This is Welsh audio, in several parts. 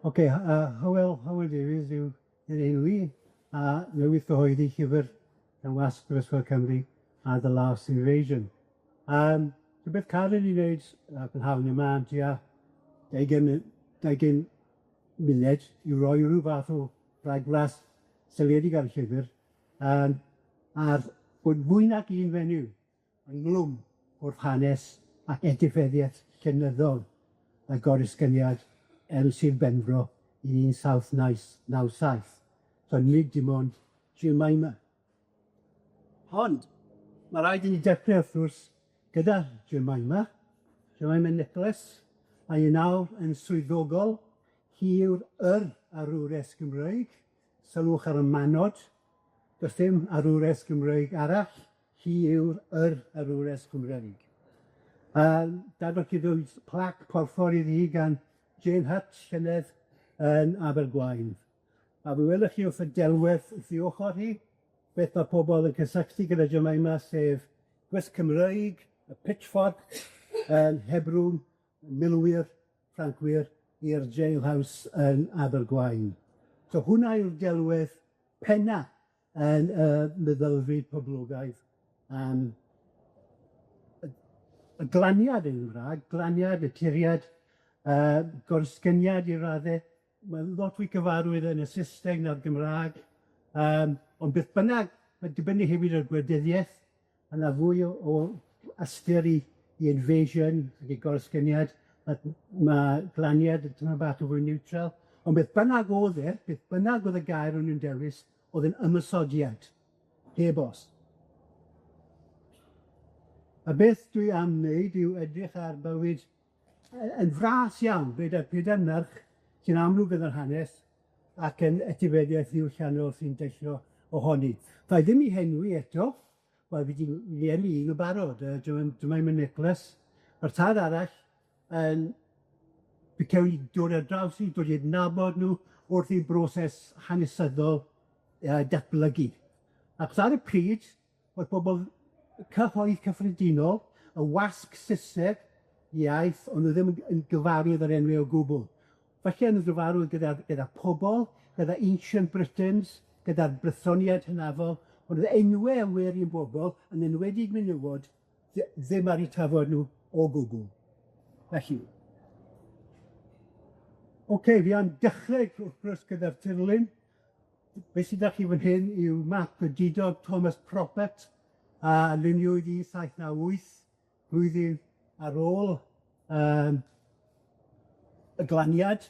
Ocê Hywel Hywel Davies yw 'yn enw i, a newydd gyhoeddi llyfyr gan Wasg Brifysgol Cymru ar The Last Invasion. Rhywbeth caled i wneud prynhawn yma am tua deugain deugain munud i roi ryw fath o ragflas seiliedig ar y llyfr, a'r bod mwy nag un fenyw ynghlwm wrth hanes ac etifeddiaeth llenyddol y goresgyniad yn Sir Benfro i un saith naith naw saith. So nid dim ond Jemima. Ond ma' raid i ni dechre wrth gwrs gyda Jemima, Jemima Nicholas, a hi nawr yn swyddogol, hi yw'r yr arwres Gymreig, sylwch ar y manod, do's dim arwres Gymreig arall, hi yw'r yr arwres Gymreig. Dadorchuddwyd plac porffor iddi hi gan Jane Hutt, llynedd yn Abergwaun. A fe welwch chi wrth y delwedd wrth 'i ochor hi, beth ma' pobol yn cysylltu gyda Jemima, sef gwisg Cymreig, y pitchfork, yn hebrwng milwyr, Ffrancwyr i'r jailhouse yn Abergwaun. So hwnna yw'r delwedd penna yn y meddylfryd poblogaidd am y glaniad yn Gymra'g, glaniad, y curiad, goresgyniad i radde, mae'n lot fwy cyfarwydd yn y Sysneg na'r Gymra'g, ond beth bynnag, mae'n dibynnu hefyd ar gwleidyddiaeth, ma' 'na fwy o ystyr i i invasion ac i goresgyniad, a ma' glaniad yn tymed bach yn fwy niwtral, ond beth bynnag o'dd e, beth bynnag o'dd y gair o'n nw'n dewis, o'dd yn ymosodiad, heb os. A beth dwi am wneud yw edrych ar bywyd yn fras iawn, gyda pedair merch sy'n amlwg yn yr hanes ac yn etifeddiaeth ddiwylliannol sy'n deillio ohoni. Ga i ddim 'u henwi eto, wel fi 'di enwi un yn barod, Jemima Nicholas, a'r tair arall yn fi cewn dod ar draws 'u, dod i adnabod nw wrth i'r broses hanesyddol datblygu. Achos ar y pryd, o'dd bobol y cyhoedd cyffredinol, y wasg Sysneg, iaith, o'n nw ddim yn gyfarwydd â'r enwe o gwbwl. Falle o'n nw'n gyfarwydd gyda pobol, gyda Ancient Britons, gyda'r Brythoniaid hynafol, ond o'dd enwe y werin bobol, yn enwedig menywod, ddim ar 'u tafod nw o gwbwl. Felly, ocê, fi am dechre wrth gwrs gyda'r tirlun. Be' sy 'dach chi fan hyn yw map godidog Thomas Probert a luniwyd un saith naw wyth, blwyddyn ar ôl y glaniad,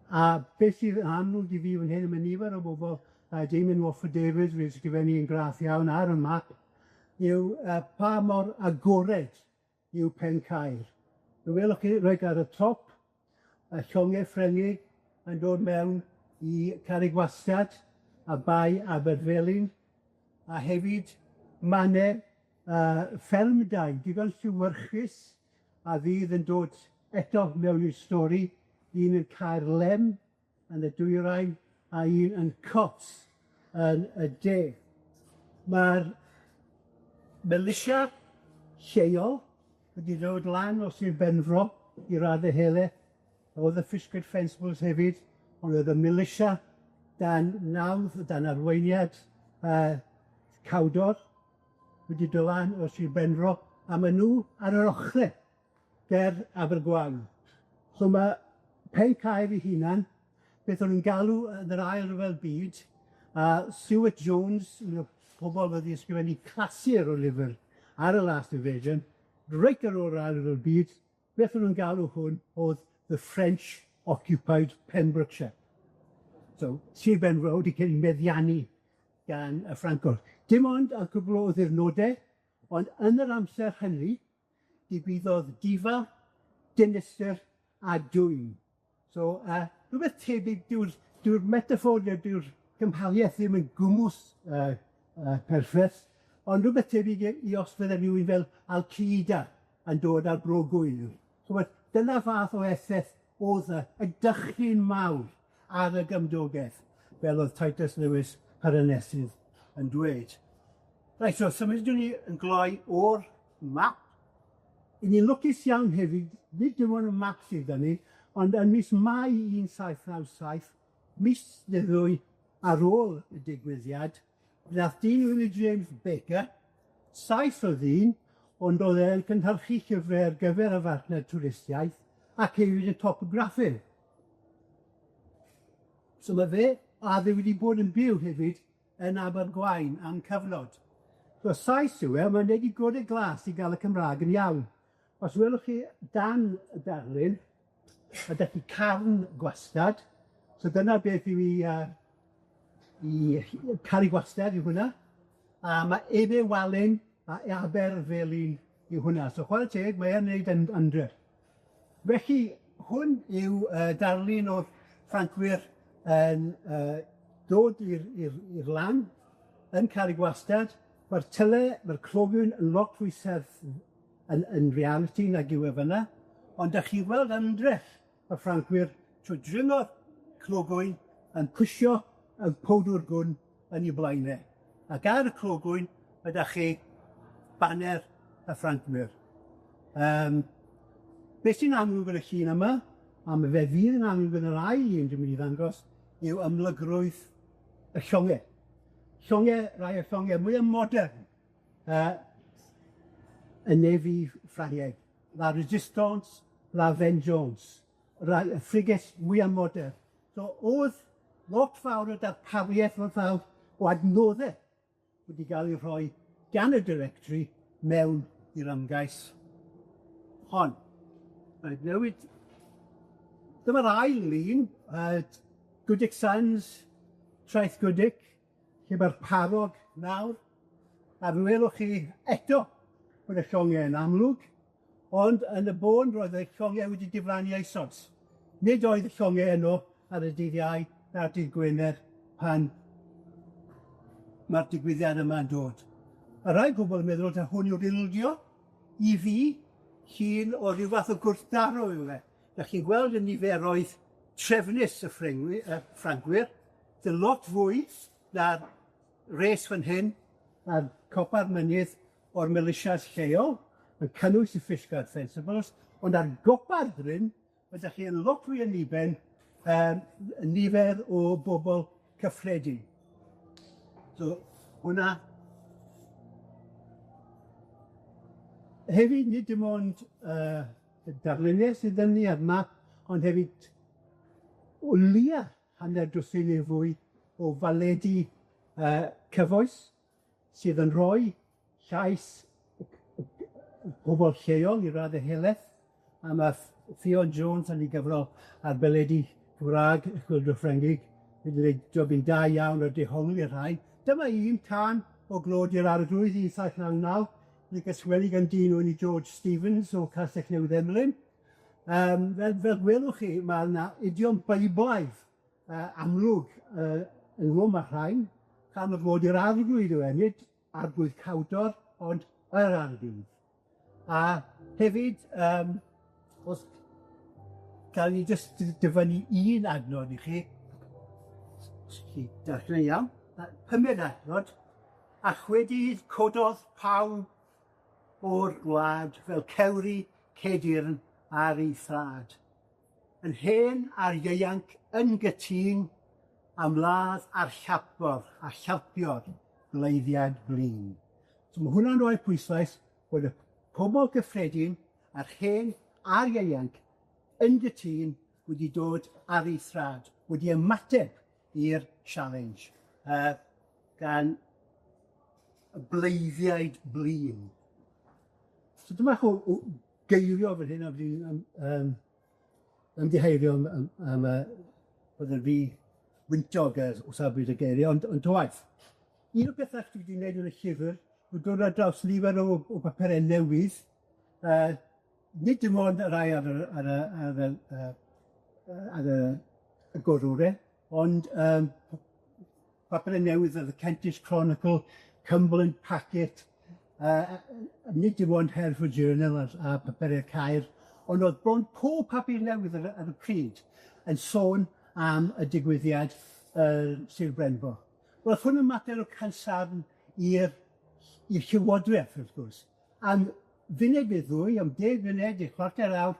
a beth sydd yn amlwg i fi fan hyn, ma' nifer o bobol, Damien Walford Davies wedi sgrifennu yn graff iawn ar y map, yw pa mor agored yw Pencaer. Fe welwch chi reit ar y top, y llonge Ffrengig yn dod mewn i Cerrig Wastad a Bae Aberfelyn, a hefyd mane ffermdai digon llewyrchus a fydd yn dod eto mewn i'r stori, un yn Caerlem yn y dwyrain a un yn Cot yn y de. Ma'r militia lleol wedi dod lan o Sir Benfro i radde helaeth, o'dd y Fishguard Fencibles hefyd, ond oedd y militia dan nawdd, dan arweiniad Cawdor wedi dod lan o Sir Benfro, a ma' nw ar yr ochre ger Abergwaun. So ma' Pencaer 'i hunan, beth o'n nw'n galw yn yr Ail Ryfel Byd, a Stuart Jones, un o'r pobol wedi ysgrifennu clasur o lyfr ar y Last Invasion, reit ar ôl yr Ail Ryfel Byd, beth o'n nw'n galw hwn o'dd the French occupied Pembrokeshire. So, Sir Benfro wedi ca'l 'i meddiannu gan y Ffrancwr. Dim ond ar cwpwl o ddiwrnode, ond yn yr amser hynny, digwyddodd difa, dinistyr a dwyn. So, rwbeth tebyg, dyw'r dyw'r metaphor ne' dyw'r gymhariaeth ddim yn gwmws perffeth, ond rwbeth tebyg i os fydde rywun fel Al-Qaeda yn dod ar Bro Gŵyr. Ch'mod, dyna fath o effeth o'dd y dychryn mawr ar y gymdogeth, fel o'dd Titus Lewis yr hanesydd yn dweud. Reit, so symudwn ni yn gloi o'r map. 'Yn ni'n lwcus iawn hefyd, nid dim ond y map sydd 'da ni, Ond yn mis Mai 1797, mis neu ddwy ar ôl y digwyddiad, nath dyn o'r James Baker, Sais o ddyn, ond o'dd e'n cynhyrchu llyfre ar gyfer y farchnad twristiaeth, ac hefyd yn topograffydd. So ma' fe, a fe wedi bod yn byw hefyd yn Abergwaun am cyfnod. So Sais yw e, mae'n neud 'i gore glas i ga'l y Cymra'g yn iawn. Os welwch chi dan y darlun, ma' 'da chi carn gwastad, so dyna beth yw 'i yy 'i caru gwastad yw hwnna, a ma' Efe Walyn a Aberfelin yw hwnna. So chware teg, mae e'n neud yn ymdrech. Felly, hwn yw yy darlun o'r Ffrancwyr yn yy dod i'r i'r i'r lan yn caru gwastad, ma'r tyle, ma'r clogwyn yn lot fwy serth yn yn realiti nag yw e fyn 'na, ond 'dach chi weld ymdrech y Ffrancwyr trwy dringo'r clogwyn yn pwsio y powdwr gwn yn 'i blaen e. Ac ar y clogwyn, ma' 'dach chi baner y Ffrancwyr. Yym beth sy'n amlwg yn y llun yma, a ma' fe fydd yn amlwg yn yr ail un dwi'n mynd i ddangos, yw amlygrwydd y llonge. Llonge, rai o'r llonge mwya modern yy y Navy Ffrangeg. La Resistance, La Vengeance, rai y frigate mwya modern. So o'dd lot fawr o darpariaeth, lot fawr o adnodde wedi ga'l 'u rhoi gan y Directory mewn i'r ymgais hon. Rhaid newid. Dyma'r ail lun, yy Goodwick Sands, Traeth Goodwick, lle ma'r parog nawr, a fe welwch chi eto bod y llonge yn amlwg, ond yn y bôn roedd y llonge wedi diflannu eisoes. Nid oedd y llonge yno ar y dydd Iau na'r dydd Gwener pan ma'r digwyddiad yma'n dod. Ma' rai pobol yn meddwl taw hwn yw'r ildio i fi, llun o ryw fath o gwrthdaro yw e. 'Dach chi'n gweld y niferoedd trefnus y Ffrengwy- y Ffrancwyr, sy'n lot fwy na'r res fan hyn, ar copa'r mynydd o'r militias lleol, yn cynnwys y Fishguard Fencibles, ond ar gopa'r bryn, ma' 'dach chi yn lot fwy o niben yym nifer o bobol cyffredin. So, hwnna. Hefyd, nid dim ond yy y darluniau sydd 'dyn ni a'r map, ond hefyd o leia hanner dwsin neu fwy o faledi yy cyfoes sydd yn rhoi llais pobol lleol i radde heleth, a ma' Ffion Jones yn 'i gyfrol ar baledi Cymra'g, y Chwyldro Ffrengig, wedi gwneud jobyn da iawn o dehongli'r rhain. Dyma un cân o Glod i'r Arglwydd 1799, wedi sgwennu gan dyn o'r enw George Stevens o Castell Newydd Emlyn. Yym fel fel gwelwch chi, ma' 'na idiom Beiblaidd yy amlwg yy ynghlwm â rhain, cân o Glod i'r Arglwydd yw e, nid Arglwydd Cawdor, ond yr Arglwydd. A hefyd, yym, os gawn ni jyst dyfynnu un adnod i chi, os chi darllen iawn, pumed adnod, a chwedi cododd pawb o'r gwlad fel cewri cedyrn ar ei thrad. Yn hen a'r ieuanc yn gytûn am ladd a'r llapor a llalpio'r bleiddiad blin. So ma' hwnna'n rhoi pwyslais bod y pobol gyffredin a'r hen a'r ieuanc yn gytûn wedi dod ar ei thrad, wedi ymateb i'r challenge yy gan y bleiddiaid blin. So dyma o o geirio fan hyn a fi'n yym yym ymddiheurio am am am yy bod yn rhy wyntog yy o safbwynt y geirie, ond ond ta waeth. Un o'r petha dwi 'di neud yn y llyfr yw dod ar draws nifer o o bapure newydd, yy nid dim ond y rai ar y ar y ar y yy ar y y gorwre, ond yym papure newydd fel y Kentish Chronicle, Cumberland Packet, yy nid dim ond Hereford Journal a a papure Caer, ond o'dd bron pob papur newydd ar y ar y pryd yn sôn am y digwyddiad yn Sir Benfro. Wel, o'dd hwn yn mater o cansarn i'r i'r Llywodreth, wrth gwrs, am funud neu ddwy, am deg munud neu chwarter awr,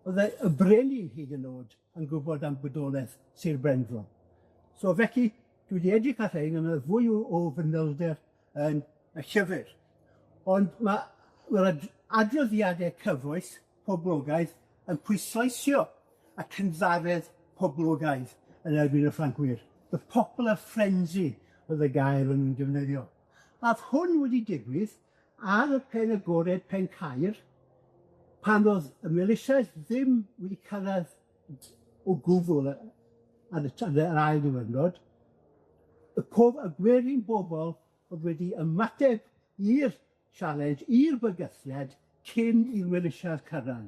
Oedd y brenin hyd yn o'd yn gwbod am bodoleth Sir Benfro. So felly, dwi 'di edrych ar rhein a ma' 'na fwy o fanylder yn y llyfr. Ond ma' ma'r adroddiade cyfoes poblogaidd yn pwysleisio y cynddaredd poblogaidd yn erbyn y Ffrancwyr. The popular frenzy oedd y gair o'n nw'n defnyddio. A o'dd hwn wedi digwydd ar y pen agored Pencaer, pan o'dd y milisiaid ddim wedi cyrraedd o gwbwl ar y ar yr ail ddiwrnod, y pob y gwerin bobol o'dd wedi ymateb i'r challenge, i'r bygythiad, cyn i'r milisiaid cyrraedd.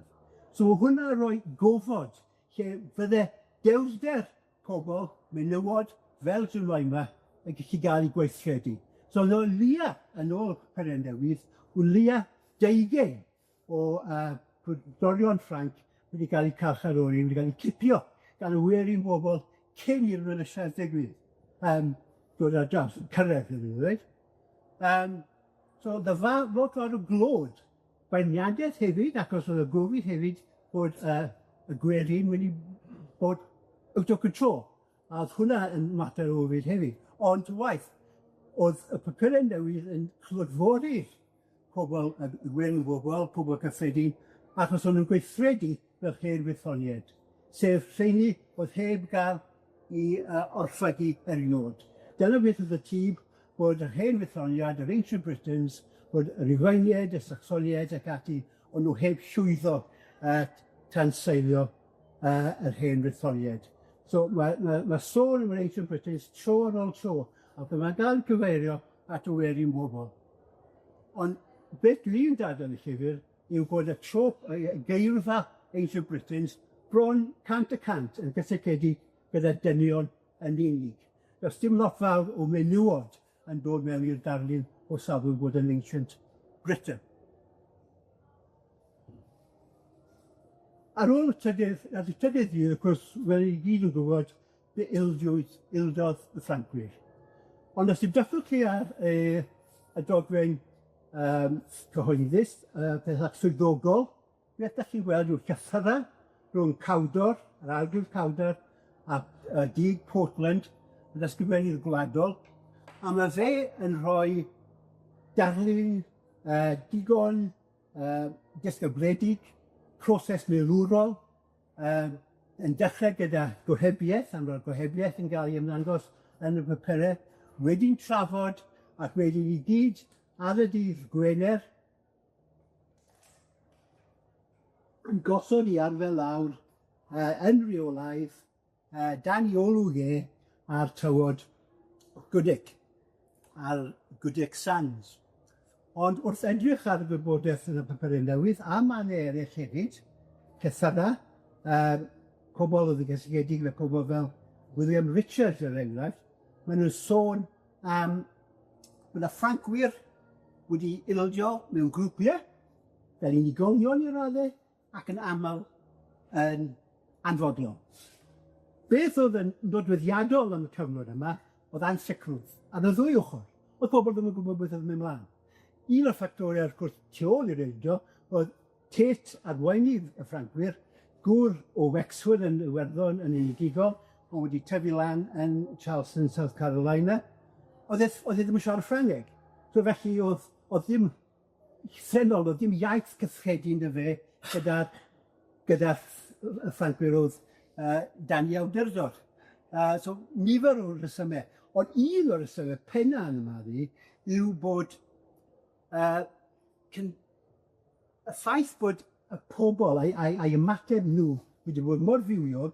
So ma' hwnna roi gofod lle fydde dewrder pobol, menywod, fel Jemima, yn gallu ga'l 'u gweithredu. So o'dd o leia, yn ôl Peren Newydd, o leia deugain o yy brodorion Ffrainc wedi ga'l 'u carcharori, wedi ga'l 'u cipio gan y werin bobol cyn i'r milisiaid ddigwydd, yym dod ar draws, cyrredd iddyn nw reit? So o'dd y lot fawr o glod, beirniadaeth hefyd, achos o'dd y gofid hefyd bod yy y gwerin wedi bod out of control, a o'dd hwnna yn mater o ofid hefyd, ond waeth, o'dd y papure newydd yn clodfori pobol y werin bobol, pobol cyffredin, achos o'n nw'n gweithredu fel hen Frythonied, sef rheini o'dd heb ga'l 'u yy orchfygu erioed. Dyna beth o'dd y tîb bod yr hen Frythoniad, yr Ancient Britons, bod y Rufeiniaid, y Sacsoniaid ac ati, o'n nw heb llwyddo yy tanseilio yy yr hen Frythonied. So ma' ma' ma' sôn am yr Ancient Britons tro ar ôl tro, ac ma'n dal cyfeirio at y werin bobol. Ond beth dwi'n dadl yn y llyfr yw bod y trope, y geirfa Ancient Britons bron 100% yn gysylltiedig gyda dynion yn unig. Do's dim lot fawr o menywod yn dod mewn i'r darlun o safbwynt bod yn Ancient Britain. Ar ôl y trydydd, ar y trydydd dydd, wrth gwrs, fel ni gyd yn gwybod, fe ildiwyd, ildodd y Ffrancwyr. Ond os edrychwch chi ar yy y dogfen yym cyhoeddus, y pethach swyddogol, beth 'dach chi'n gweld yw'r llythyra rhwng Cawdor, yr Arglwydd Cawdor, a yy Dug Portland, yn ysgrifennydd gwladol, a ma' fe yn rhoi darlun yy digon yy disgybledig, proses milwrol, yy yn dechre gyda gohebiaeth, a ma'r gohebiaeth yn ga'l 'i ymddangos yn y papure, wedi'n trafod ac wedyn i gyd ar y dydd Gwener, yn gosod 'i arfer lawr yy yn reolaidd yy dan 'i olwg e a'r tywod Goodwick, ar Goodwick Sands. Ond wrth edrych ar y wybodaeth yn y papure newydd a mane eryll hefyd, llythyra, yy pobol o'dd yn gysylltiedig efo pobol fel William Richards er enghraifft, ma' nw'n sôn am bo' 'na Ffrancwyr wedi ildio mewn grwpie, fel unigolion i radde, ac yn amal yn anfodlon. Beth o'dd yn nodweddiadol yn y cyfnod yma o'dd ansicrwydd ar y ddwy ochor. O'dd pobol ddim yn gwbod beth o'dd yn mynd mlan. Un o'r ffactorau wrth gwrs tu ôl i'r ildio o'dd Tate arweinydd y Ffrancwyr, gŵr o Wexford yn Iwerddon yn enedigol, ond wedi tyfu lan yn Charleston, South Carolina. O'dd e o'dd e ddim yn siarad Ffrangeg, so felly o'dd o'dd ddim llythrennol, o'dd dim iaith cyffredin 'dy fe gyda gyda y Ffrancwyr o'dd yy dan 'i awdurdod. Yy so nifer o resyme, ond un o'r resyme penna yn 'y marn i yw bod yy cyn- y ffaith bod y pobol a'i a'i a'i ymateb nw wedi bod mor fywiog,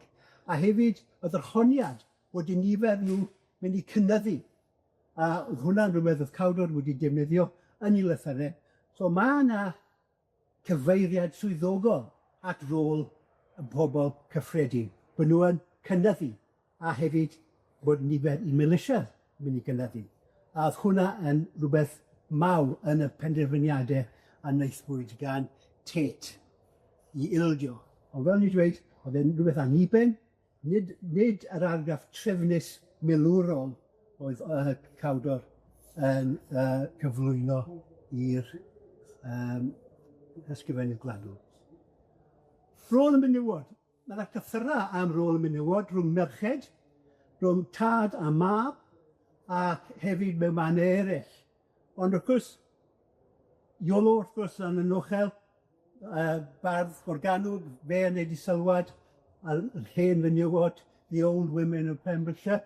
a hefyd o'dd yr honiad bod 'u nifer nw mynd i cynyddu. A o'dd hwnna'n rwbeth o'dd Cawdor wedi defnyddio yn 'i lythyre. So ma' 'na cyfeiriad swyddogol at rôl y pobol cyffredin, bo' nw yn cynyddu, a hefyd bod nifer 'u militia yn mynd i gynyddu. A o'dd hwnna yn rwbeth mawr yn y penderfyniade a wnaethpwyd gan Tate i ildio. Ond fel o'n i'n dweud, o'dd e'n rwbeth anniben, Nid nid yr argraff trefnus milwrol oedd yy Cawdor yn yy cyflwyno i'r yym ysgrifennydd gwladol. Rôl y menywod. Ma' 'na llythyra am rôl y menywod rhwng merched, rhwng tad a mab, ac hefyd mewn mannau eryll. Ond wrth gwrs, Iolo wrth gwrs yn anochel, bardd Morgannwg, fe yn neud 'i sylwad ar yr hen fenywod, the old women of Pembrokeshire,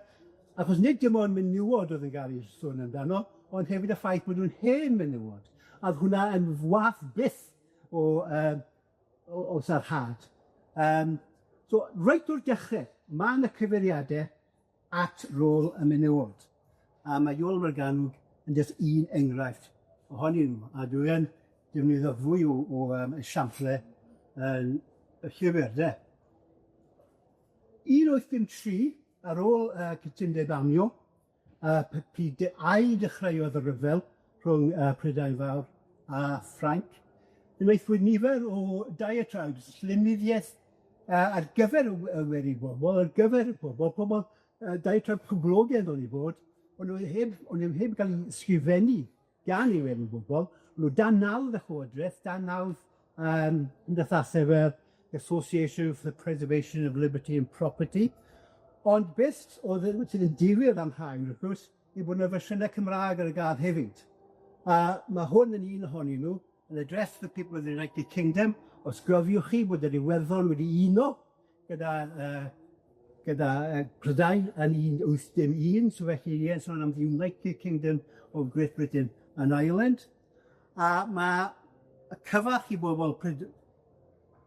achos nid dim ond menywod o'dd yn ga'l 'u sôn amdano, ond hefyd y ffaith bod nw'n hen menywod, a o'dd hwnna yn wath byth o yy o sarhad. So reit o'r dechre, ma' 'na cyfeiriade at rôl y menywod, a ma' Iolo Morgannwg yn jyst un enghraifft ohonyn nw, a dwi yn defnyddio fwy o esiample yn y llyfr de. 1803, ar ôl cytundeb Amiens, ail dechreuodd y ryfel rhwng Prydain Fawr a Ffrainc, wnaethpwyd nifer o diatribes, llenyddiaeth ar gyfer y werin bobol, ar gyfer y bobol, pobol diatribe poblogaidd o'n i fod, o'n nw heb o'n nw heb ga'l 'u sgrifennu gan i werin bobol, o'n nw dan nawdd y Llywodraeth, dan nawdd cymdeithase fel Association for the Preservation of Liberty and Property, ond beth o'dd yn sydd yn difyr am rhain wrth gwrs, yw bod 'na fersiynau Cymraeg ar y gael hefyd, a ma' hwn yn un ohonyn nw, an address to the people of the United Kingdom, os gofiwch chi bod yr Iwerddon wedi uno gyda Prydain yn 1801, so felly ie, sôn am the United Kingdom of Great Britain and Ireland, a ma' y cyfarch i bobol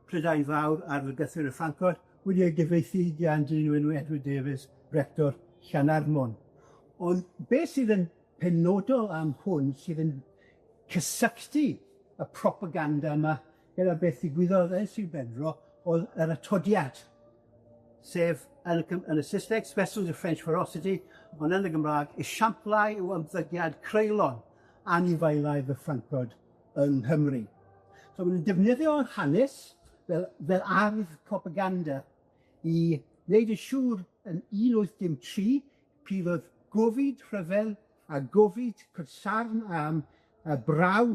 Prydain Fawr ar fygythiad y Ffrancod wedi ei gyfieithu gan dyn o'r enw Edward Davies, rector Llanarmon. Ond beth sydd yn penodol am hwn sydd yn cysylltu y propaganda yma gyda beth ddigwyddodd yn Sir Benfro o'dd yr atodiad, sef yn y yn y Saesneg, Specials of French Ferocity, ond yn y Gymraeg, esiamplau o ymddygiad creulon anifeilaidd y Ffrancod yng Nghymru. So ma' nw'n defnyddio'r hanes fel arf propaganda i wneud yn siŵr yn 1803 pryd o'dd gofid rhyfel a gofid cysarn am y braw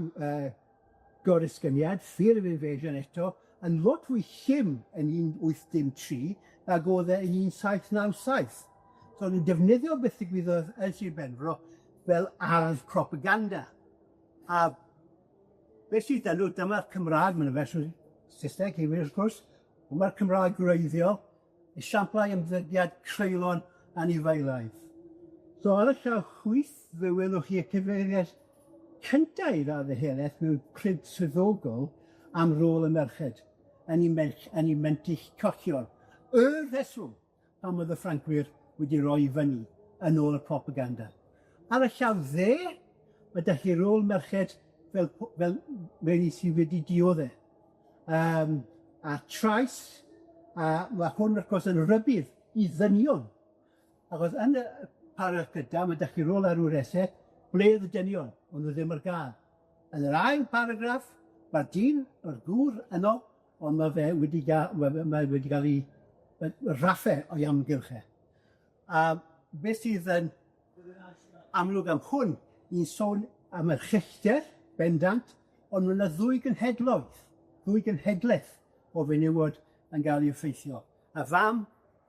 goresgyniad, fear of invasion eto, yn lot fwy llym yn 1803 nag o'dd e yn 1797. So o'n nw'n defnyddio beth ddigwyddodd yn Sir Benfro fel arf propaganda. A beth sydd 'da nw, dyma'r Cymra'g, ma' 'na fersiwn Saesneg hefyd wrth gwrs, on' ma'r Cymra'g gwreiddiol, esiamplau ymddygiad creulon anifeilaidd. So ar y llaw chwith, fe welwch chi y cyfeiriad cynta i raddau helaeth mewn print swyddogol am rôl y merched yn 'u yn 'u mentyll collion. Y rheswm pam oedd y Ffrancwyr wedi roi i fyny yn ôl y propaganda. Ar y llaw dde, ma' 'dach chi rôl merched fel rheini sydd wedi diodde. A trais, a ma' hwn wrth gwrs yn rybudd i ddynion, achos yn y paragraff gynta, ma' 'dach chi rôl arwrese, ble o'dd y dynion? O'n nw ddim ar ga'l. Yn yr ail paragraff, ma'r dyn, yr gŵr yno, ond ma' fe wedi mae wedi ga'l 'i raffe o'i amgylch e. A beth sydd yn amlwg am hwn, ni'n sôn am yr chyllter, bendant, ond ma' 'na ddwy genhedloedd, ddwy genhedlaeth o fenywod yn ga'l 'u effeithio. Y fam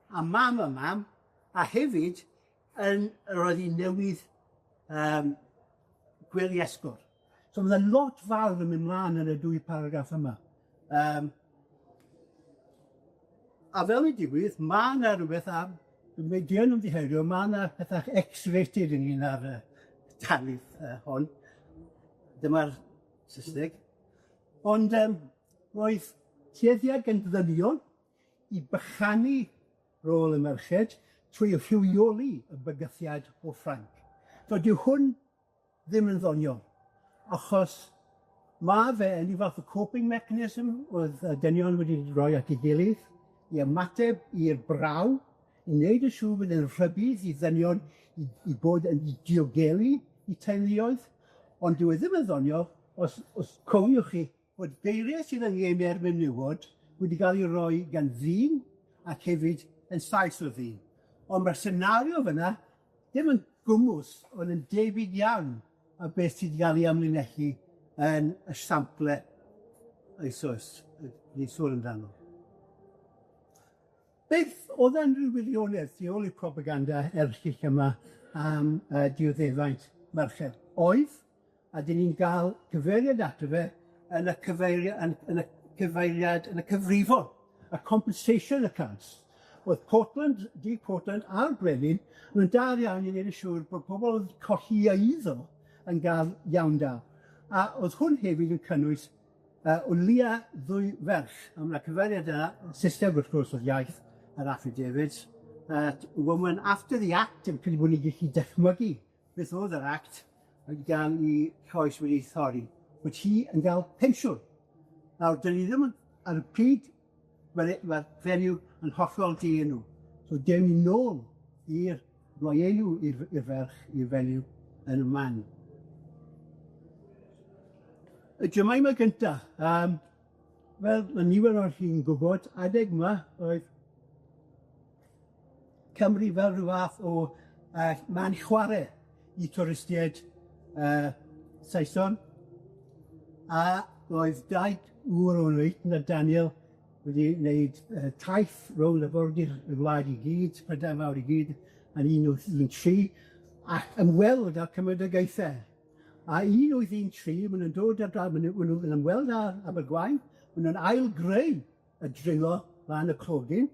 a mam y mam, a hefyd yn roedd hi newydd gwely esgor. So ma' 'na lot fawr yn mynd mlaen yn y dwy paragraff yma. A fel mae'n digwydd, ma' 'na rwbeth am, dwi yn ymddiheurio, ma' 'na pethach X-rated ynglyn â'r darlith hon. Dyma'r Saesneg. Ond roedd tueddiad gen ddynion i bychanu rôl y merched trwy rhywioli y bygythiad o Ffrainc. So dyw hwn ddim yn ddoniol, achos ma' fe yn ryw fath o coping mechanism o'dd y dynion wedi roi at 'i gilydd i ymateb i'r braw, i wneud yn siŵr bod e'n rhybudd i ddynion i bod yn i diogelu 'u teuluoedd, ond dyw e ddim yn ddoniol os cofiwch chi bod geirie sydd yn ngeiriau'r menywod wedi ga'l 'u roi gan ddyn ac hefyd yn Sais o ddyn. Ond ma'r senario fyna ddim yn gwmws, ond yn debyg iawn a beth sydd wedi ga'l 'i amlinellu yn y sample eisoes, ni'n sôn amdano. Beth o'dd e'n ryw wirionedd tu ôl i'r propaganda erchyll yma am dioddefaint merched? Oedd, a 'dyn ni'n ga'l cyfeiriad ato fe yn y cyfeiria- yn yn y cyfeiriad, yn y cyfrifon, y compensation accounts. O'dd Portland, Duke Portland a'r brenin, nw'n dal iawn i neud yn siŵr bod pobol o'dd colli eiddo yn ga'l iawndal. A o'dd hwn hefyd yn cynnwys o leia ddwy ferch, a ma' 'na cyfeiriad yna, yn Sysneg wrth gwrs o'dd iaith yr affidavits, that woman after the act, yn credu bod ni'n gallu dychmygu beth o'dd yr act, yn ga'l 'i choes wedi thorri, bod hi yn ga'l pensiwn. Nawr, 'dyn ni ddim yn, ar y pryd, ma'r e- ma'r fenyw yn hollol dienw. So dewn ni nôl i'r roi enw i'r ferch, i'r fenyw, yn y man. Y Jemima gynta, fel ma' nifer ohonoch chi'n gwbod, adeg 'ma oedd Cymru fel rhyw fath o man chware i twristiaid Saeson, a roedd dau ŵr o'r enw a Daniel wedi wneud taith rownd arfordir y wlad i gyd, Prydain Fawr i gyd, yn 1813, ac ymweld â'r cymdogaethe. A 1813, ma' nw'n dod ar draw, ma' nw ma' nw'n ymweld â Abergwaun, ma' nw'n ail-greu y dringo lan y clogyn,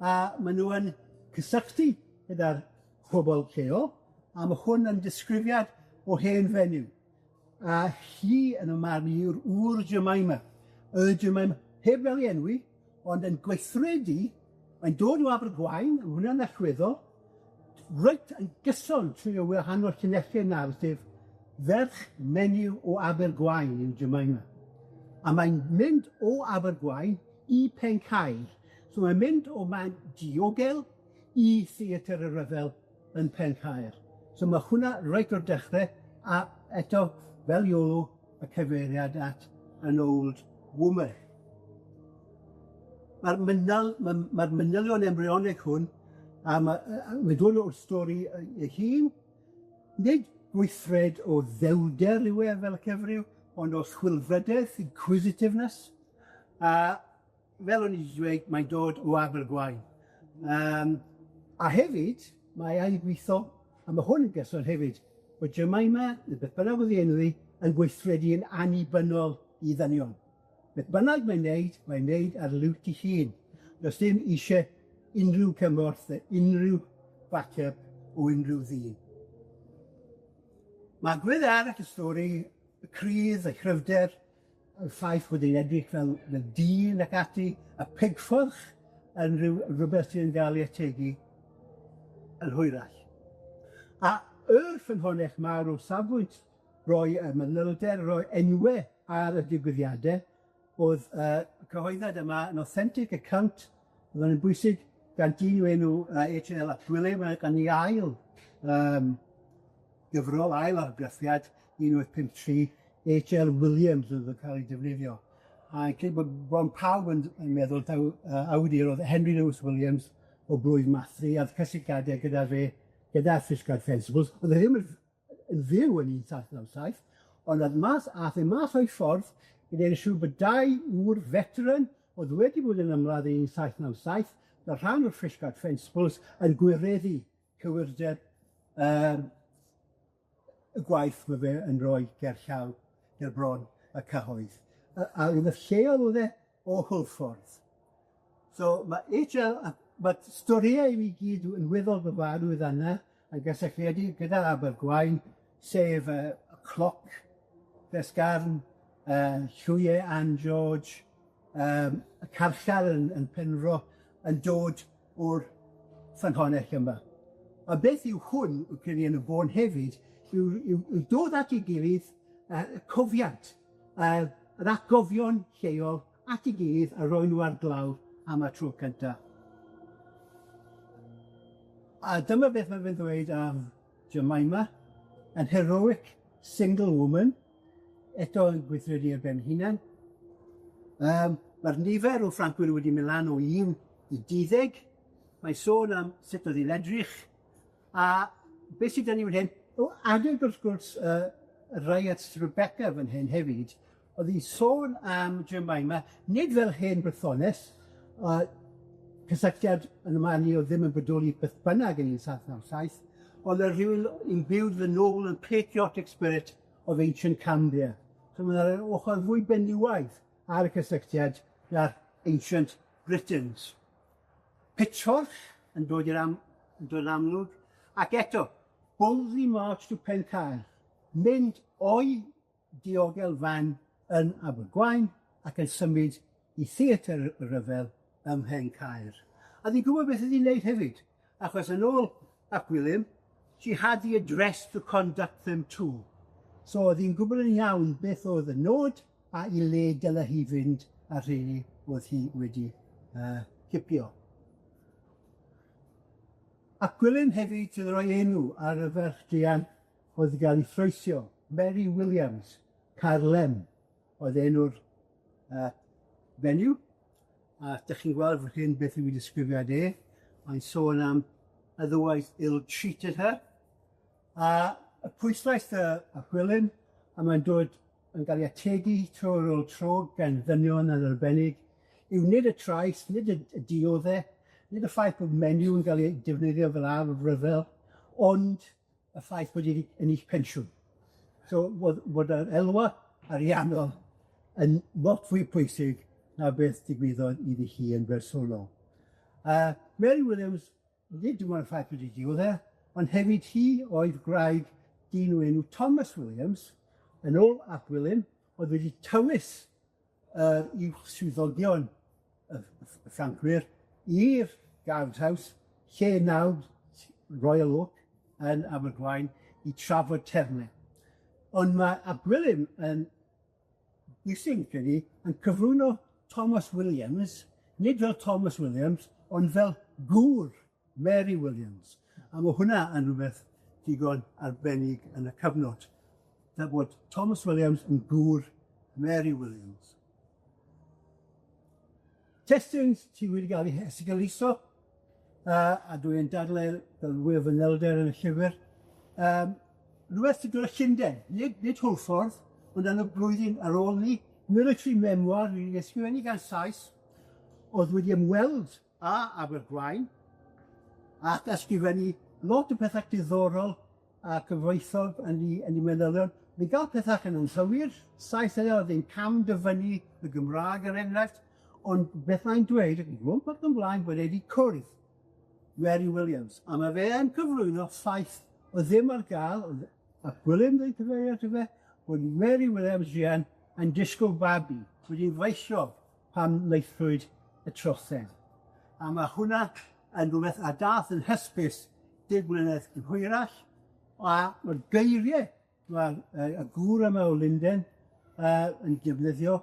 a ma' nw yn cysylltu gyda'r pobol lleol, a ma' hwn yn disgrifiad o hen fenyw, a hi yn 'y marn i yw'r ŵr Jemima, y Jemima, heb gael ei enwi, ond yn gweithredu, mae'n dod o Abergwaun, ma' hwnna'n allweddol, reit yn gyson trwy y wahanol llinellau narratif, ferch menyw o Abergwaun yw Jemima. A mae'n mynd o Abergwaun i Pencaer. So mae'n mynd o man diogel i theatr y ryfel yn Pencaer. So ma' hwnna reit o'r dechre, a eto, fel Iolo, y cyfeiriad at an old woman. Ma'r mynal- ma' ma'r manylion embryonig hwn, a ma' mae'n dod o'r stori ei hun, nid gweithred o ddewder yw e fel y cyfryw, ond o chwilfrydedd, inquisitiveness, a fel o'n i 'di dweud, mae'n dod o Abergwaun. A hefyd, mae e'n gweitho, a ma' hwn yn gyson hefyd, bod Jemima, neu beth bynnag o'dd 'i enw hi, yn gweithredu yn annibynnol i ddynion. Beth bynnag mae'n neud, mae'n neud ar liwt 'i hun. Does dim isie unrhyw cymorth neu unrhyw backup o unrhyw ddyn. Ma' agwedd arall y stori, y crydd, y cryfder, y ffaith bod hi'n edrych fel dyn ac ati, y pigfforch yn rywbeth sy'n gael ei ategu yn hwyrach. A y ffynhonnell mawr o safbwynt roi y manylder, roi enwe ar y digwyddiade, o'dd y cyhoeddiad yma yn authentic account, o'dd yn bwysig gan dyn i'w enw H.L. ap Gwilym, a gan 'i ail gyfrol, ail argraffiad, 1853, H.L. Williams oedd yn cael ei defnyddio. A credu bod bron pawb yn meddwl taw awdur oedd Henry Lewis Williams o blwydd Mathri, a'r cysylltiadau gyda fe, gyda Fishguard Fencibles, oedd e ddim yn fyw yn 1797, ond oedd mas, ath e mas o'i ffordd i wneud yn siŵr bod dau ŵr veteran oedd wedi bod yn ymladd yn 1797, fel rhan o'r Fishguard Fencibles, yn gwireddu cywirdeb y gwaith ma' fe yn roi ger llaw ger bron y cyhoedd. A rwbeth lleol o'dd e o Hwlffordd. So ma' H.L. a ma' storïau i gyd yn weddol gyfarwydd yna yn gysylltiedig gyda'r Abergwaun, sef y cloc Lesgarn, Llwyau Ann George, y carchar yn Penfro yn dod o'r ffynhonnell yma. A beth yw hwn, yn credu yn y bôn hefyd, yw dod at ei gilydd y cofiant, yr atgofion lleol at ei gilydd a roi nhw ar glawr am y tro cynta. A dyma beth ma' fe'n ddweud am Jemima, an heroic single woman, eto yn gweithredu ar ben hunan. Ma'r nifer o Ffrancwyr wedi mynd lan o 1 i 12, mae'n sôn am sut oedd hi'n edrych, a beth sydd 'da ni fan hyn, o adeg wrth gwrs riots Rebecca fan hyn hefyd, oedd hi'n sôn am Jemima, nid fel hen Brythones, cysylltiad yn y man i o'dd ddim yn bodoli beth bynnag yn 1797, o'dd e rhywun imbued the noble and patriotic spirit of ancient Cambria. So ma' 'na ochor fwy benywaidd ar y cysylltiad na'r ancient Britons. Pitchfork yn dod i'r am- yn dod yn amlwg, ac eto, boldly march to Pencaer, mynd o'i diogel fan yn Abergwaun ac yn symud i theatr y ryfel ym Mhencaer. A fi'n gwybod beth o'dd 'i'n neud hefyd, achos yn ôl ap Gwilym, she had the address to conduct them to. So o'dd 'i'n gwbod yn iawn beth o'dd y nod a i le dyle hi fynd a rheini o'dd hi wedi yy cipio. Ap Gwilym hefyd sydd yn roi enw ar y ferch druan oedd 'di ga'l 'i threisio, Mary Williams, Caerlem, oedd enw'r yy fenyw, a 'dych chi'n gweld fy hyn beth yw 'i disgrifiad e, mae'n sôn am otherwise ill-treated her, a y pwyslais yy ap Gwilym, a mae'n dod yn ga'l 'i ategu tro ar ôl tro gan ddynion yn arbennig, yw nid y trais, nid y y diodde, nid y ffaith bod menyw yn ga'l 'i defnyddio fel arf ryfel, ond y ffaith bod 'i 'di ennill pensiwn. So bod bod yr elwa ariannol yn lot fwy pwysig na beth digwyddodd iddi hi yn bersonol. Yy Mary Williams, nid dim ond y ffaith bod 'i diodde, ond hefyd hi oedd gwraig dyn o enw Thomas Williams, yn ôl ap Gwilym, oedd wedi tywys yr uwch swyddogion y y Ffrancwyr i'r Guard House, lle nawr Royal Oak yn Abergwaun, i trafod terme. Ond ma' ap Gwilym yn bwysig credu, yn cyflwyno Thomas Williams, nid fel Thomas Williams, ond fel gŵr Mary Williams. A ma' hwnna yn rwbeth digon arbennig yn y cyfnod, fel bod Thomas Williams yn gŵr Mary Williams. Testun sy wedi ga'l 'i esgeuluso, a dwi'n dadlau fel mwy o fanylder yn y llyfr, yym rwbeth sy'n dod o Llunden, nid nid Hwlffordd, ond yn y blwyddyn ar ôl 'ny, military memoir wedi ysgrifennu gan Sais, o'dd wedi ymweld â Abergwaun, ac ysgrifennu lot o petha diddorol a cyfoethog yn 'i yn 'i manylion. Mi ga'l petha allan yn anghywir, Sais yna o'dd yn cam dyfynnu y Gymra'g er enghraifft, ond beth mae'n dweud, ac yn gwbod bod ymlaen bod e 'di cwrdd Mary Williams, a ma' fe yn cyflwyno ffaith o'dd ddim ar ga'l, o'dd ap Gwilym ddim cyfeirio ato fe, bod Mary Williams druan yn disgwl babi, wedi faisio pan wnaethpwyd y trosedd. A ma' hwnna yn rwbeth a dath yn hysbys deg mlynedd yn hwyrach, a ma'r geirie ma'r yy y gŵr yma o Lunden yy yn defnyddio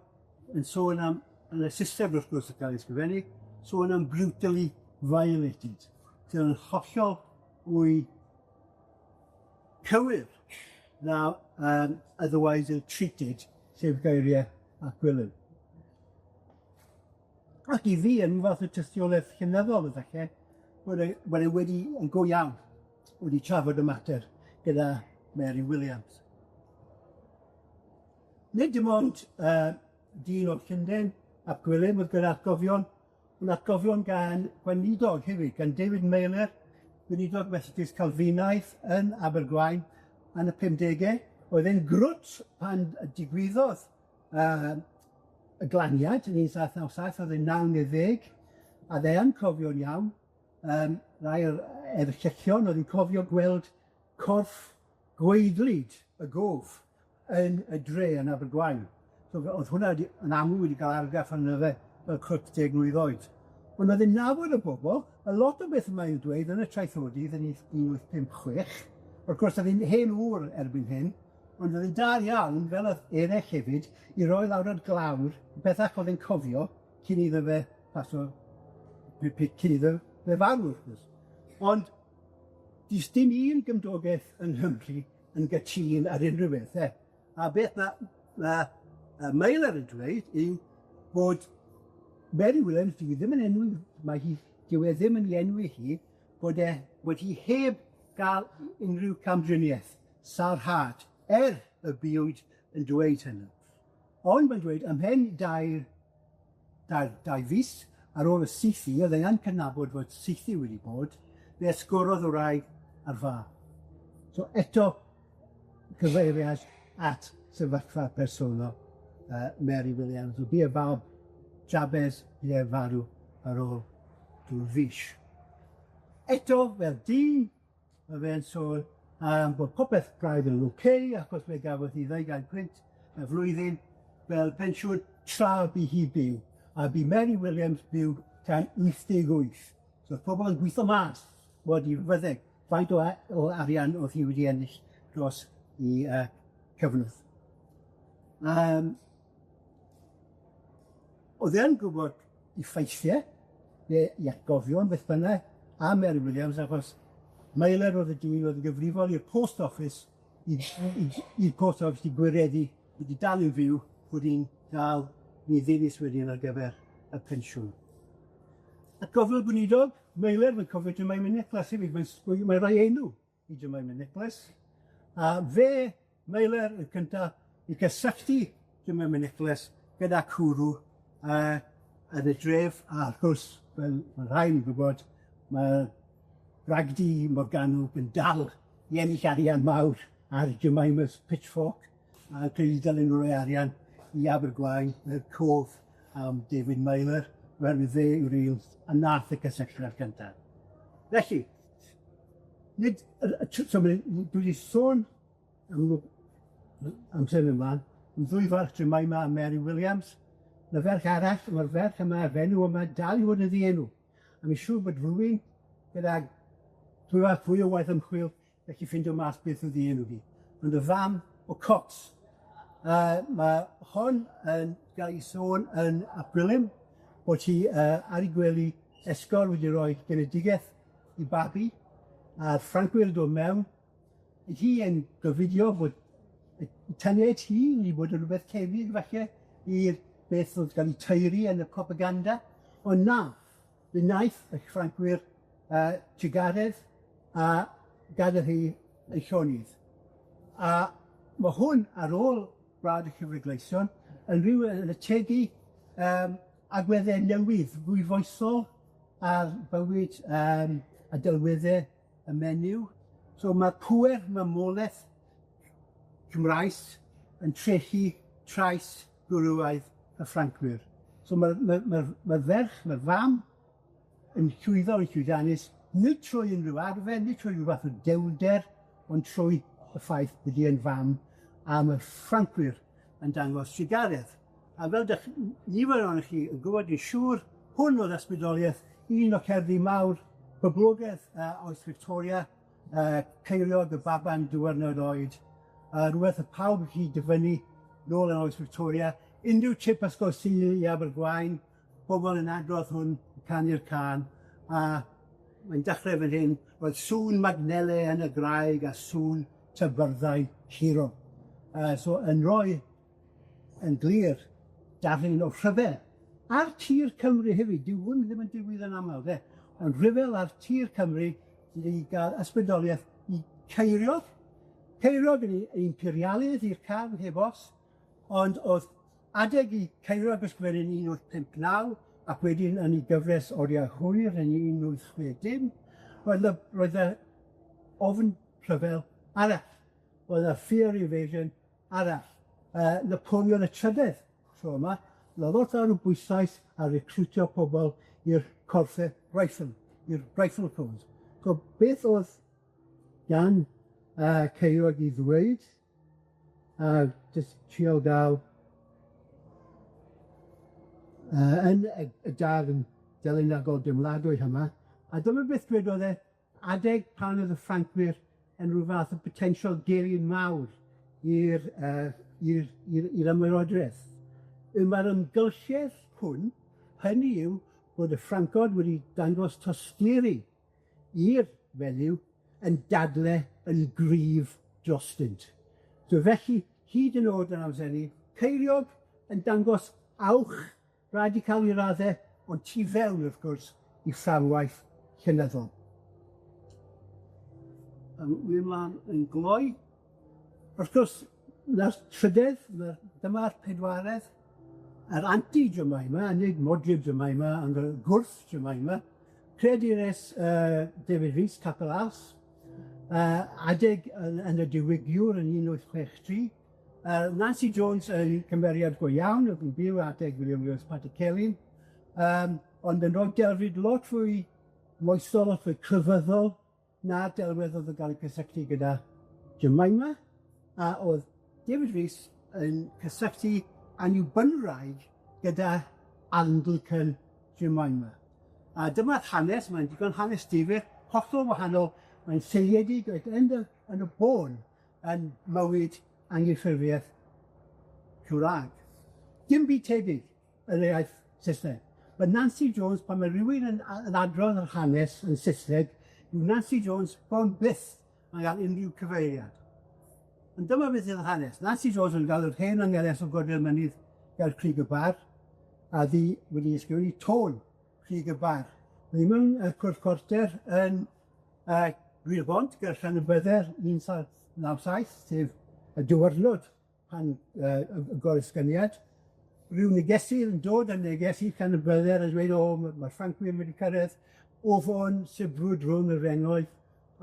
yn sôn am, yn y Sysneg wrth gwrs yn ca'l ei ysgrifennu, sôn am brutally violated, sydd yn hollol fwy cywir na yym otherwise ill-treated, sef geirie ap Gwilym. Ac i fi yn fath o tystiolaeth llenyddol efalle, bod e bod e wedi yn go iawn wedi trafod y mater gyda Mary Williams. Nid dim ond yy dyn o'r Llunden, ap Gwilym oedd gyda atgofion, ond atgofion gan gweinidog hefyd, gan David Mailer, gweinidog Methodist Calfinaidd yn Abergwaun yn y pumdege, oedd e'n grwt pan digwyddodd yy y glaniad yn 1797, oedd e'n naw neu ddeg, a o'dd e yn cofio'n iawn, yym rai o'r erchylltion oedd yn cofio gweld corff gwaedlyd y gof yn y dre yn Abergwaun. So fe- o'dd hwnna 'di yn amlwg wedi ga'l argraff arno fe fel cwt deg mlwydd oed. Ond o'dd e'n nabod y bobol, a lot o beth mae'n dweud yn y traethodydd yn 1856, wrth gwrs o'dd e'n hen ŵr erbyn hyn, ond o'dd e'n dal iawn, fel o'dd eraill hefyd, i roi lawr ar glawr bethach o'dd e'n cofio cyn iddo fe paso cyn iddo fe farw, wrth gwrs. Ond does dim un gymdogaeth yng Nghymru yn gytûn ar unrhyw beth, e. A beth ma' ma' yy Meilir yn dweud yw bod Mary Williams, dyw 'i ddim yn enwi, mae hi, dyw e ddim yn 'i enwi hi, bod e, bod hi heb ga'l unrhyw camdriniaeth, sarhad, er y buwyd yn dweud hynny. Ond mae'n dweud ymhen dair, dair, dau fis, ar ôl y saethu, oedd e'n cydnabod fod saethu wedi bod, fe esgorodd y wraig ar fab. So eto, cyfeiriad at sefyllfa personol Mary Williams, o bu y fab Jabez bu e farw ar ôl rhyw fis. Eto, fel dyn, ma' fe'n sôn am bod popeth braidd yn oce, achos fe gafodd hi ddeugain punt y flwyddyn fel pensiwn tra bu hi byw, a bu Mary Williams byw tan 88. So o'dd pobol yn gwitho mas mod i fyddeg faint o a- o arian o'dd hi wedi ennill dros 'i cyfnod. O'dd e yn gwbod 'i ffeithie, ne' 'i atgofion beth bynnag, am Mary Williams, achos Meilir o'dd y dyn o'dd yn gyfrifol i'r post office i i i'r post office i gwireddu wedi dal i'w fyw, bod hi'n dal i ddilys wedyn ar gyfer y pensiwn. Atgofiodd gweinidog, Meilir, mae'n cofio Jemima Nicholas hefyd, mae'n sgwy- mae'n rhoi enw i Jemima Nicholas, a fe, Meilir, y cynta i gysylltu Jemima Nicholas gyda cwrw yn y dref, a wrth gwrs, fel ma' rhai yn gwybod, ma' Bragdy Morgannwg yn dal i ennill arian mawr ar Jemima's Pitchfork, a credu dylen nw roi arian i Abergwaun, i'r cof am David Meyler, oherwydd fe yw'r un a nath y cysylltiad cynta. Felly, nid yr y tr- so ma' dwi 'di sôn am amser myn' mlan, am ddwy ferch Jemima a Mary Williams, ma' ferch arall, ma'r ferch yma, y fenyw yma, dal i fod yn ddienw, a mi siŵr bod rywun gydag rhyw fath fwy o waith ymchwil gallu ffindio mas beth o'dd 'i enw hi. Ond y fam o Cots. Ma' hon yn ga'l 'i sôn yn ap Gwilym, bod hi ar 'i gwely esgor wedi roi genedigeth i babi, a'r Ffrancwyr yn dod mewn, hi yn gofidio bod y tynied hi wedi bod yn rwbeth tebyg falle i'r beth o'dd ga'l 'i taeru yn y propaganda, ond na, fe wnaeth y Ffrancwyr trugaredd a gadael hi yn llonydd. A ma' hwn ar ôl Brad y Llyfre Gleision yn ryw yn ategu agwedde newydd, fwy foesol ar bywyd a delwedde y menyw. So ma' pŵer mamolaeth Cymraes yn trechu trais gwrywaidd y Ffrancwyr. So ma'r ma' ma'r ma'r ferch, ma'r fam yn llwyddo yn llwyddiannus, nid trwy unrhyw arfer, nid trwy ryw fath o dewlder, ond trwy y ffaith bod hi yn fam, a ma'r Ffrancwyr yn dangos trugaredd. A fel 'dych nifer ohonoch chi yn gwbod, dwi'n siŵr, hwn o'dd ysbrydoliaeth un o cerddi mawr poblogedd oes Victoria, Ceiriog y Baban diwrnod oed, rwbeth o'dd pawb 'llu dyfynnu nôl yn oes Victoria, unrhyw trip ysgol Sul i Abergwaun, pobol yn adrodd hwn, canu'r cân, a mae'n dechrau fan hyn, roedd sŵn magnele yn y graig a sŵn tyfyrddau hiro. So yn roi yn glir darlun o rhyfel ar tir Cymru hefyd, dyw hwn ddim yn digwydd yn amal de, ond rhyfel ar tir Cymru sydd wedi ga'l ysbrydoliaeth i Ceiriog, Ceiriog yn imperialydd i'r carn heb os, ond o'dd adeg i Ceiriog ysgrifennu yn 1859 ac wedyn yn 'i gyfres Oriau Hwyr yn 1860, roedd y roedd y ofn rhyfel arall, roedd y fear invasion arall, Napoleon y Trydedd tro yma, roedd lot fawr o bwyslais ar recriwtio pobol i'r corffe rifle, i'r rifle corps. So beth o'dd gan Ceiriog i ddweud, a jyst trial ga'l yn y darn delynegol deimladwy yma, a dyma beth dwedodd e adeg pan oedd y Ffrancwyr yn rhyw fath o potensial gelyn mawr i'r i'r i'r i'r ymerodraeth. Y ma'r ymgylchedd hwn, hynny yw bod y Ffrancod wedi dangos tosturi i'r fenyw yn dadle yn gryf drostynt. So felly, hyd yn o'd yn amser ni, Ceiriog yn dangos awch radical i radde, ond tu fewn, wrth gwrs, i fframwaith llenyddol. Wi ymlaen yn gloi. Wrth gwrs, na'r trydedd, dyma'r pedwaredd. yr anti-Jemima, nid modryb Jemima, ond y gwrth Jemima, creadures yy David Rees, Capel Arth, yy adeg yn yn y diwygiwr yn 1863, yy Nancy Jones yn cymeriad go iawn, o'dd yn byw adeg William Lewis Pantycelyn, yym ond yn roi delfryd lot fwy moesol, lot fwy crefyddol na'r delwedd o'dd yn ga'l 'i cysylltu gyda Jemima, a o'dd David Rees yn cysylltu Annibynwraig gyda Anglican Jemima. A dyma'r hanes, mae'n digon hanes difyr, hollol wahanol, mae'n seiliedig reit yn y yn y bôn yn mywyd anghydffurfiaeth Cymraeg. Dim byd tebyg yn yr iaith Saesneg. Ma' Nancy Jones, pan ma' rywun yn a- yn adrodd yr hanes yn Saesneg, yw Nancy Jones bron byth yn ga'l unrhyw cyfeiriad. Ond dyma beth yw'r hanes. Nancy Jones yn ga'l yr hen angeles o Godi'r Mynydd ger Crug y Bar, a ddi wedi ysgrifennu tôn Crug y Bar. Mae mewn y cwrt cwarter yn yy Rhyd-y-bont ger Llanybydder 1797, sef y diwyrnod pan yy y y goresgyniad, ryw negesydd yn dod yn neges i Llanybydder a dweud, o, ma' ma'r Ffrancwyr wedi cyrredd, o Fôn, sibrwd rhwng y rengoedd,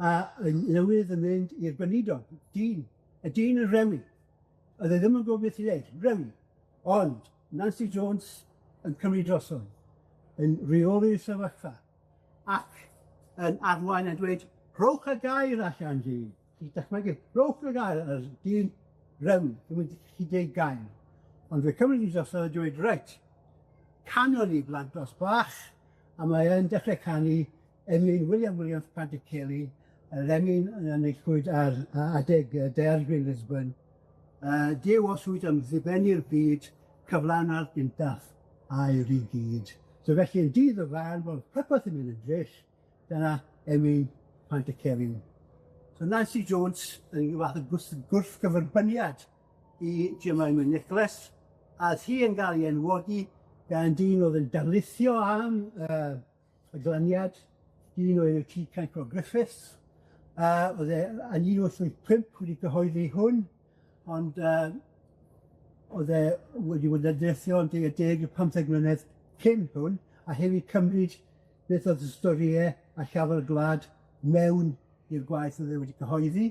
a yn newydd yn mynd i'r gweinidog, dyn, y dyn yn rewi. Oedd e ddim yn gwybod beth i ddeud, rewi. Ond Nancy Jones yn cymryd drosodd, yn reoli'r sefyllfa, ac yn arwain a dweud, rhowch y gair allan dyn. Ti'n dychmygu, rhowch y gair, yr dyn rewi, ddim yn gallu deud gair. Ond fe cymryd 'i drosodd a dweud, reit, canon ni blantos bach, a mae e'n dechrau canu emyn William Williams Pantycelyn, yr emyn yn enillwyd ar adeg yy daeargryn Lisbon, yy Duw os wyt am ddibennu'r byd, cyflawna'r gyntaf air i gyd. So felly yn dydd y farn bod popeth yn mynd yn dryll, dyna emyn Pantycelyn. So Nancy Jones yn ryw fath o gwrs- gwrthgyferbyniad i Jemima Nicholas, a o'dd hi yn ga'l 'i enwogi gan dyn o'dd yn darlithio am yy y glaniad, dyn o'r enw Tee Cancro Griffiths, a o'dd e yn 1885 wedi cyhoeddi hwn, ond yy o'dd e wedi bod yn darlithio am tua deg i pymtheg mlynedd cyn hwn, a hefyd cymryd beth o'dd y storie a llawer gwlad mewn i'r gwaith o'dd e wedi cyhoeddi.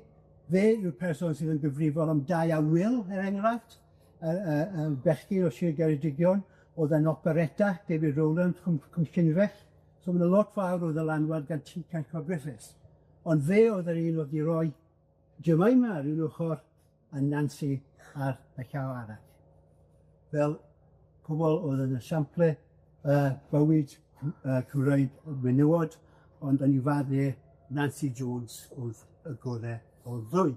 Fe yw'r person sydd yn gyfrifol am Dai a Wil, er enghraifft, y y y bechgyn o Sir Geredigion, o'dd yn operetta David Rowlands, Cwm Cwm Llynfell, so ma' 'na lot fawr o ddylanwad gan Tee Cancro Griffiths. Ond fe o'dd yr un o'dd 'di roi Jemima ar un ochor a Nancy ar y llaw arall. Fel pobol o'dd yn esiample yy bywyd yy Cymreig o menywod, ond yn 'i farn e, Nancy Jones o'dd y gore o'r ddwy.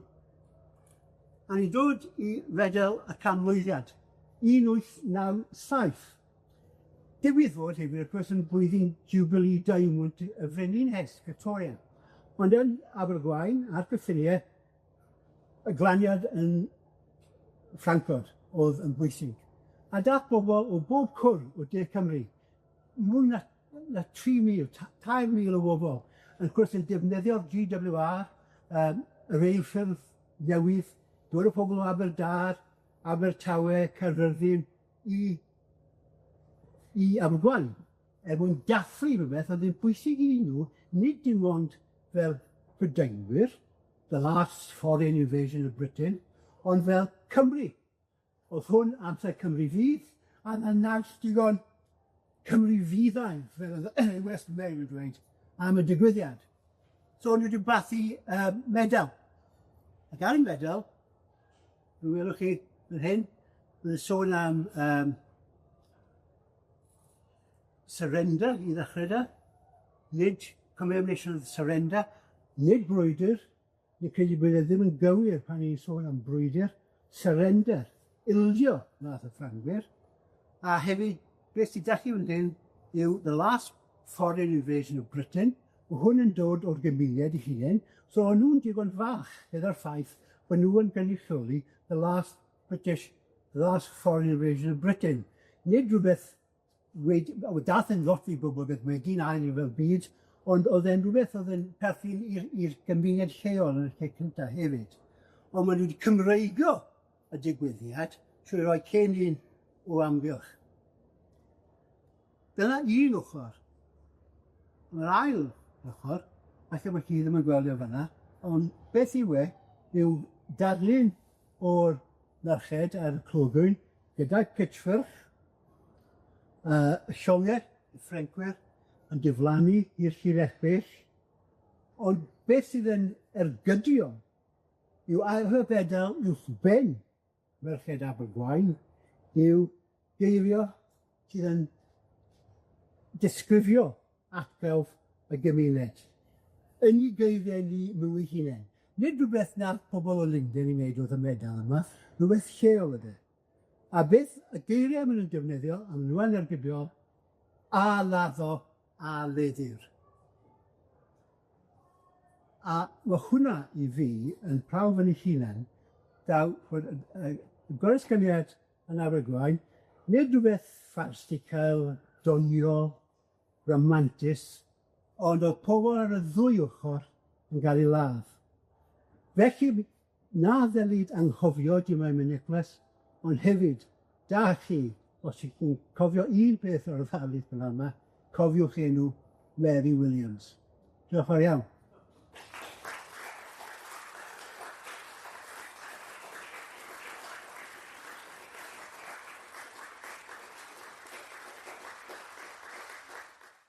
A ni'n dod i fedel y canmlwyddiant, 1897. Digwydd fod hefyd, wrth gwrs, yn blwyddyn Jubilee Diamond y Frenhines Victoria. Ond yn Abergwaun, a'r cyffinie, y glaniad yn Ffrancod o'dd yn bwysig. A dath bobol o bob cwr o De Cymru, mwy na na 3,000, 4,000 o bobol, wrth gwrs yn defnyddio'r Gee Double-you Are, yym y reilffyrdd newydd, dod â pobol o Aberdâr, Abertawe, Caerfyrddin i i Abergwaun, er mwyn dathlu rwbeth o'dd yn bwysig i nw, nid dim ond fel Prydeinwyr, the last foreign invasion of Britain, ond fel Cymru. O'dd hwn amser Cymru Fydd, a 'na naws digon Cymru Fyddaidd, fel o'dd West Mary yn dweud, am y digwyddiad. So o'n nw 'di bathu yy medal. Ac ar y medal, mi welwch chi fan hyn, mae'n sôn am yym surrender i ddechrau 'da, nid commemoration of surrender, nid brwydyr, Fi'n credu bod e ddim yn gywir pan ni'n sôn am brwydyr, surrender, ildio nath y Ffrangwyr, a hefyd beth sydd 'da chi fan hyn yw the last foreign invasion of Britain, ma' hwn yn dod o'r gymuned 'u hunen, so o'n nw'n digon falch gyda'r ffaith bo' nw yn gynrychioli the last British, the last foreign invasion of Britain. Nid rwbeth wedi, o, dath yn lot i boblogaeth wedyn ail ryfel byd, ond o'dd e'n rwbeth o'dd yn perthyn i'r i'r gymuned lleol yn y lle cynta hefyd. Ond ma' nw wedi Cymreigo y digwyddiad trwy roi cennin o amgylch. Dyna un ochor. Ma'r ail ochor, falle bo' chi ddim yn gweld e fan 'na, ond beth yw e, yw darlun o'r merched ar y clogwyn gyda'i pitchfork, yy llonge, y Ffrencwyr, yn diflannu i'r llinell bell, ond beth sydd yn ergydio yw ail rhyfedal uwchben Merched Abergwaun yw geirio sydd yn disgrifio atgelf y gymuned. Yn 'u geirie ni nw 'u hunen. Nid rwbeth nath pobol o Lunden i wneud o'dd y medal yma, rwbeth lleol yde. A beth y geirie ma' nw'n defnyddio, a ma' nw yn ergydiol, a laddo a leddir. A ma' hwnna i fi yn prawf yn 'i hunan, daw fod y y y goresgyniad yn Abergwaun, nid rwbeth farsical, doniol, ramantus, ond o'dd pobol ar y ddwy ochor yn ga'l 'u ladd. Felly, na ddylid anghofio Jemima Nicholas, ond hefyd, da chi, os 'ych chi'n cofio un peth o'r ddarlith b'nawn 'ma, cofiwch enw Mary Williams. Diolch yn fawr iawn.